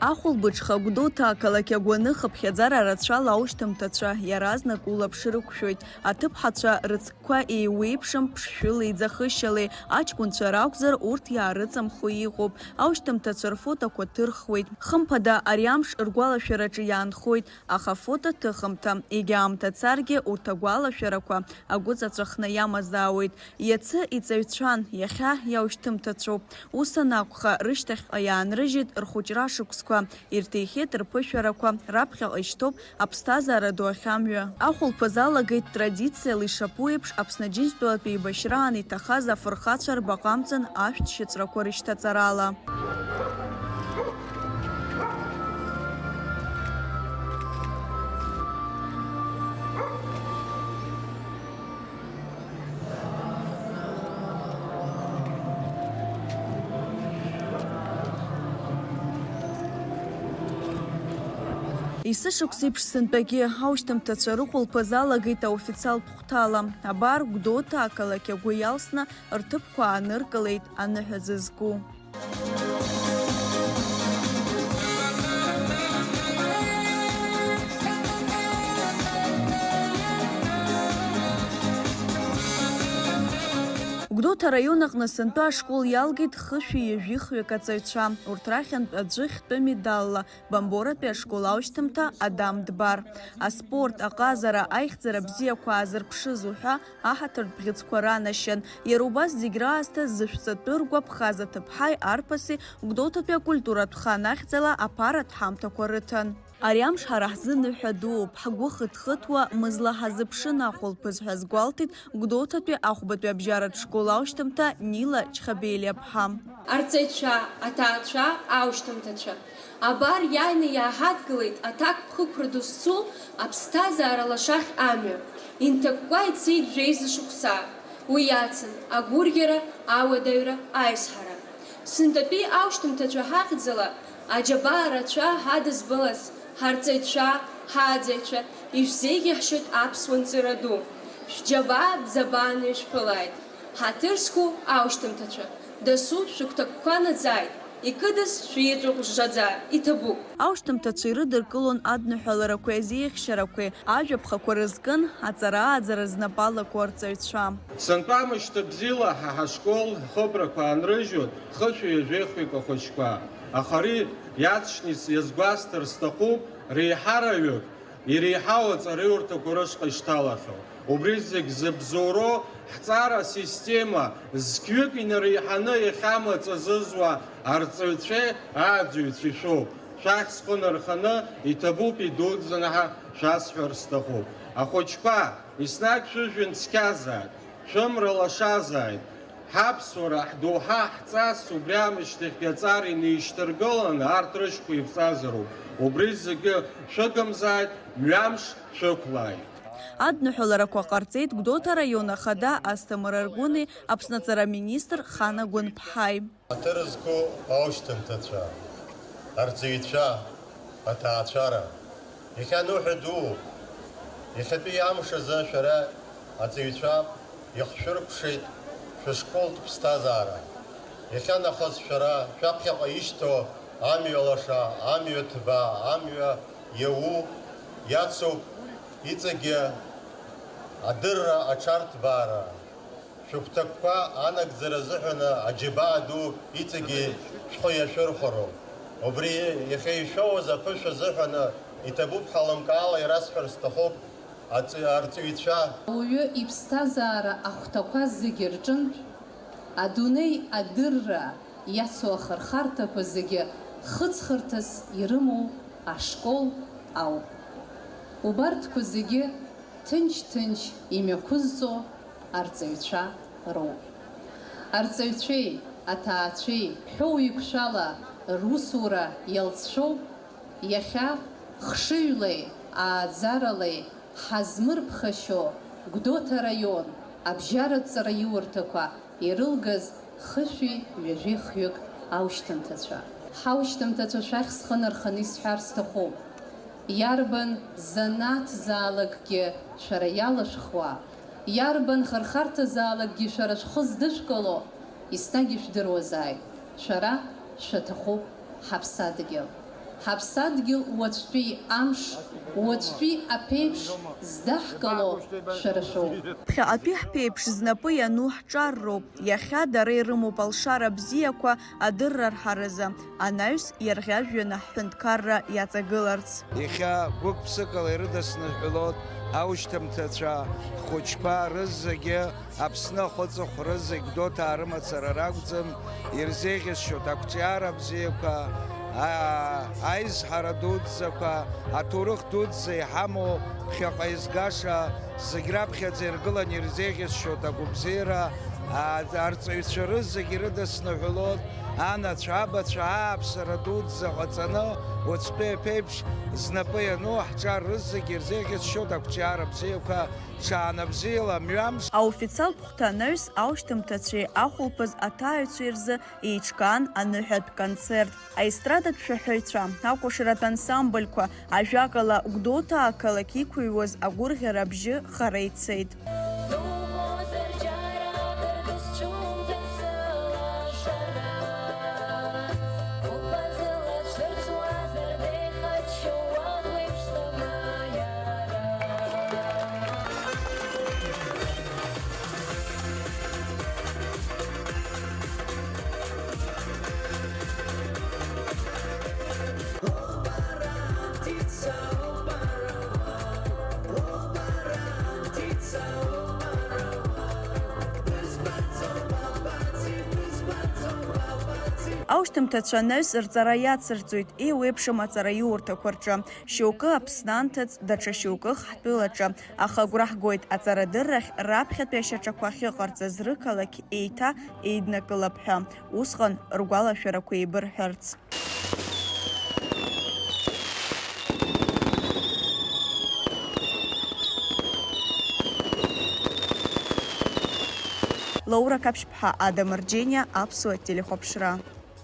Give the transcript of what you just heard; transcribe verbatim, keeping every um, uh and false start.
Ахәылбыҽха Гәдоуҭа ақалақь агәаны хыԥхьаӡара рацәала аушьҭымҭацәа иаразнак улаԥш рықәшәоит. Аҭыԥҳацәа рыцкқәа еиуеиԥшым ԥшшәыла-еиҵахышьалеи, аҷкәынцәа ракәзар, урҭ иаарыҵамхо иҟоуп. Аушьҭымҭацәа рфотоқәа ҭырхуеит. Хымԥада, ари амш ргәалашәараҿы иаанхоит, аха афото ҭыхымҭа, егьа аамҭа царгьы урҭ агәалашәарақәа агәыҵаҵәахны иамазаауеит. Иацы иҵаҩцәан, иахьа иаушьҭымҭацәоуп. Ус анакәха, рышьҭахьҟа иаанрыжьит рхәыҷра шықәсқәа, ирҭихьеит рԥышәарақәа, раԥхьаҟа ишьҭоуп аԥсҭазаара ду ахьамҩа. Ахәылԥаз алагеит традициала ишаԥу еиԥш Аԥсны Аџьынџьтәылатә еибашьраан иҭахаз афырхацәа рбаҟа амҵан ашәҭ шьыҵәрақәа рышьҭаҵарала. Есышықәсеиԥш сынтәагьы аушьҭымҭацәа рыхәылԥаз алагеит аофициалтә хәҭала. Абар, Гәдоуҭа ақалақь агәы иалсны рҭыԥқәа ааныркылеит аныҳәа зызку. Гәдоуҭа араион аҟны сынтәа ашкол иалгеит хышәи ҩажәи хҩык аҵаҩцәа. Урҭ рахьынтә аӡәы хьтәы медалла Бамборатәи ашкол аушьҭымҭа Адам Дбар. Аспорт, аҟазара, аихьӡара бзиақәа аазырԥшыз уҳәа аҳаҭыртә бӷьыцқәа ранашьан. Иара убас зегь раасҭа зышәҵатәы ргәаԥхаз аҭыԥҳаи арԥыси Гәдоуҭатәи акультуратә хан ахьӡала аԥаратә ҳамҭақәа рыҭан. Ари амш ҳара ҳзы ныҳәа дууп, ҳгәы хыҭхыҭуа мызла ҳазыԥшын ахәылԥаз ҳәа азгәалҭеит Гәдоуҭатәи ахәбатәи абжьаратә школ аушьҭымҭа Нила Чхабелиаԥҳа. Арҵаҩцәа, аҭаацәа, аушьҭымҭацәа. Абар иааины иааҳадгылеит аҭакԥхықәра ду зцу аԥсҭазаара лашахь амҩа. Инҭакәкәа ицеит жәеиза шықәса. Уи иацын агәырӷьара, ауадаҩра, аизҳара. Сынтәатәи аушьҭымҭацәа ҳахьӡала аџьабаа рацәа ҳадызбалаз ҳарҵаҩцәа, ҳааӡаҩцәа, ишәзеиӷьаҳшьоит аԥсуа нҵыра ду. Шәџьабаа бзабааны ишәԥылааит. Ҳаҭыр зқәу аушьҭымҭацәа, дасу шәыгәҭакқәа наӡааит, икыдыз шәиеҵәахә жжаӡа иҭабуп. Аушьҭымҭацәа ирыдыркылон адныҳәаларақәеи азеиӷьшьарақәеи, ажәаԥхақәа рызкын аҵара-ааӡара знапы алаку арҵаҩцәа. Сынтәа мышьҭа бзиала ҳа ҳашкол ҳхыбрақәа аанрыжьуан хышәи ҩажәи хҩык ахәыҷқәа. Аха ари иаҵшьны ис-, иазгәасҭар сҭахуп, реиҳараҩык иреиҳау аҵараиурҭақәа рышҟа ишҭалахьоу. Убри зегь зыбзоуроу ҳҵара асистема зқьҩык инареиҳаны иахьамаҵ азызуа арҵаҩцәеи ааӡаҩцәеи шәоуп. Шәахь схы нарханы иҭабуп идуӡӡаны ҳәа шәасҳәар сҭахуп. Ахәыҷқәа, еснагь шәыжәҩан цқьазааит, шәымра лашазааит. Ҳаԥсуара, ҳдоуҳа, ҳҵас убри аамышьҭахьгьы аҵара инеишьҭаргыланы арҭ рышьхәа ивҵазароуп. Убри зегьы шәыгымзааит, мҩамш шәықәлааит. Адныҳәаларақәа ҟарҵеит Гәдоуҭа араион ахада Асҭамыр Аргәыни Аԥсны аҵара аминистр Хана Гәынԥҳаи. Ҳаҭыр зқәу аушьҭымҭацәа, арҵаҩцәа, аҭаацәара, иахьа ныҳәа дууп. Иахьатәи амш азы шәара аҵаҩцәа иахшәыркәшеит шәышколтә ԥсҭазаара. Иахьа нахыс шәара шәаԥхьаҟа ишьҭоу амҩа лаша, амҩа ҭбаа, амҩа иауу иацуп иҵегьы адырра, аҽарҭбаара. Шәыгәҭакқәа анагӡара азыҳәаны аџьабаа ду иҵегьы шәхы иашәырхәароуп. Убри иахьа ишәоуаз аԥышәа азыҳәаны иҭабуп, ҳалымкаала ирасҳәар сҭахуп, аҵ-, арҵаҩцәа. Ауаҩы иԥсҭазаара ахәҭақәа зегьы рҿынтә, адунеи адырра иацу ахырхарҭақәа зегьы хыҵхырҭас ирымоу ашкол ауп. Убарҭқәа зегьы ҭынч-ҭынч имҩақәызҵо арҵаҩцәа роуп. Арҵаҩцәеи аҭаацәеи ҳәоу еиқәшәала русура иалҵшәоуп иахьа хшыҩлеи ааӡаралеи ҳазмырԥхашьо Гәдоуҭа араион абжьаратә ҵараиурҭақәа ирылгаз хышәи ҩажәи хҩык аушьҭымҭацәа. Ҳаушьҭымҭацәа шәахь схы нарханы исҳәар сҭахуп. Иарбан занааҭзаалакгьы шәара иалышәхуа, иарбан хырхарҭазаалакгьы шәара шәхы здышәкыло, еснагь ишәдыруазааит, шәара шәаҭахуп ҳаԥсадгьыл. Ҳаԥсадгьыл уаҵәтәи амш, уаҵәтәи аԥеиԥш здаҳкыло шәара шәоуп. Ԥхьаҟатәи ҳԥеиԥш знапы иану ҳҿар роуп. Иахьа дара ирымоуп алшара бзиақәа адырра рҳаразы, анаҩс иарӷьажәҩаны ҳҳәынҭқарра иаҵагыларц. Иахьа гәык-ԥсыкала ирыдысныҳәалоит аушьҭымҭацәа, ҳхәыҷқәа рызегьы. Аԥсны ахәыҵыхәра зегь Гәдоуҭаа рымацара ракәӡам, ирзеиӷьасшьоит ақәҿиара бзиақәа, аа, аизҳара дуӡӡақәа, аҭоурых дуӡӡа иҳамоу, ԥхьаҟа изгаша, зегь раԥхьаӡа иргыланы ирзеиӷьасшьоит агәабзиара, аа, арҵаҩцәа рызегь ирыдысныҳәалоит, анацәа, абацәа, ааԥсара дуӡӡа ҟаҵаны, уаҵәтәи аԥеиԥш знапы иану ҳҿар рызегь ирзеиӷьасшьоит ақәҿиара бзиақәа. Ҽаанбзиала, мҩамш! Аофициалтә хәҭа анаҩс, аушьҭымҭацәеи ахәылԥаз аҭааҩцәеи рзы еиҿкаан аныҳәатә концерт. Аестрадатә шәаҳәаҩцәа, акәашаратә ансамбльқәа, ажәакала, Гәдоуҭа ақалақь иқәыҩуаз агәырӷьара абжьы хара ицеит. Аушьҭымҭацәа анаҩс рҵара иацырҵоит еиуеиԥшым аҵараиурҭақәа рҿы, шьоукы Аԥсны анҭыҵ, даҽа шьоукых ҳтәылаҿы, аха агәра ҳгоит аҵарадыррахь раԥхьатәи ашьаҿақәа ахьыҟарҵаз рықалақь еиҭа еиднакылап ҳәа, усҟан ргәалашәарақәа еибырҳәарц. Лаура Қаԥшьԥҳа, Ада Мырџьениа, Аԥсуа телехәаԥшра.